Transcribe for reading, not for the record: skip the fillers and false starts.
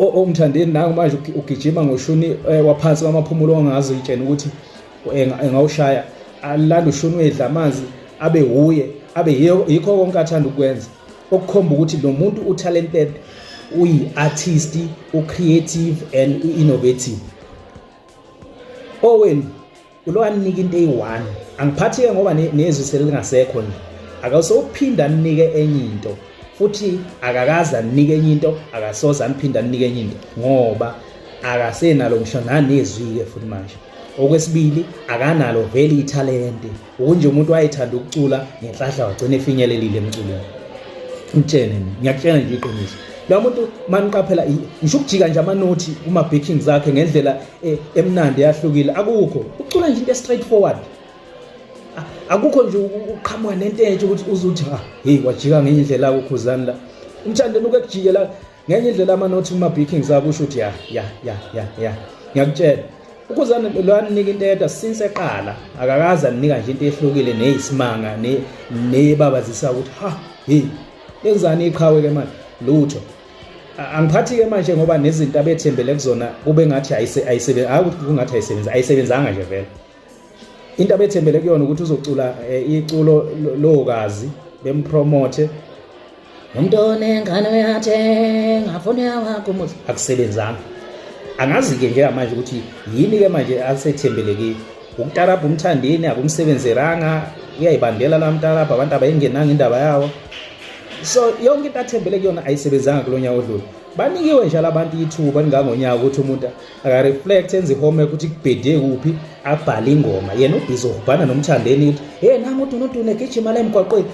Umthandeni nangu manje ugijima ngoshuni waphansi kwamaphumulo ongazi itshena ukuthi engawushaya, alanda ushuni wedla amanzi, abe wuye, abe yikho konke athanda ukwenza, okukhomba ukuthi lo muntu utalented, uyi-artist, u-creative and u-innovative. Owen ulo anika into eyi-one, angiphathi-ke ngoba nezwi selingasekho nje, akasophinda anike enye into futhi, akakaze anike enye into, akasoze aniphinda anike enye into ngoba akasenalo ngisho nanezwi-ke futhi manje. Okwesibili, akanalo vele ithalente, ukunje umuntu wayethanda ukucula, ngenhlahla wagcina efinyelelile emculweni. Ngitshene mina, ngiyakutshela nje iqiniso, lo muntu maniqaphela ngisho ukujika nje amanothi kuma-backings akhe ngendlela emnandi yahlukile, akukho. Ucula nje into straight forward, akukho nje uqhamuka nento entsha ukuthi uzuthi, "Ha, hey, wajika ngenye indlela uKhuzani la." Umthandeni uke kujikela ngenye indlela amanothi kuma-backings akho, usho ukuthi ya ya ya ya ya. Ngiyakutshela, uKhuzani lo anika into eyodwa since eqala, akakaze anika nje into ehlukile neyisimanga nebabazisa ukuthi, "Ha, hey, lenzani iqhawe ke manje?" Lutho. Angiphathi-ke manje ngoba nezinto abethembele kuzona kube ngathi ayisebenzi, hayi ukuthi kungathi ayisebenzi, ayisebenzanga nje vele. Into abethembele kuyona ukuthi uzocula iculo lokazi bempromote umuntu onengane uyathenga afuna wakho umuzi, akusebenzanga. Angazi-ke njengamanje ukuthi yini-ke manje asethembele kiyo. Ukutarabha uMthandeni akumsebenzelanga, uyayibandela la mtarabha, abantu abayingenanga indaba yawo. So yonke into athembele kuyona ayisebenzanga kulo nyaka odlule. Banikiwe nje abantu ithuba lingangonyaka ukuthi umuntu akareflect, enze i-homework ukuthi kubhede kuphi, abhale ingoma. Yena ubhizi uhubhana noMthandeni ukuthi, "Hey, nangu udunudune egijima la emgwaqweni."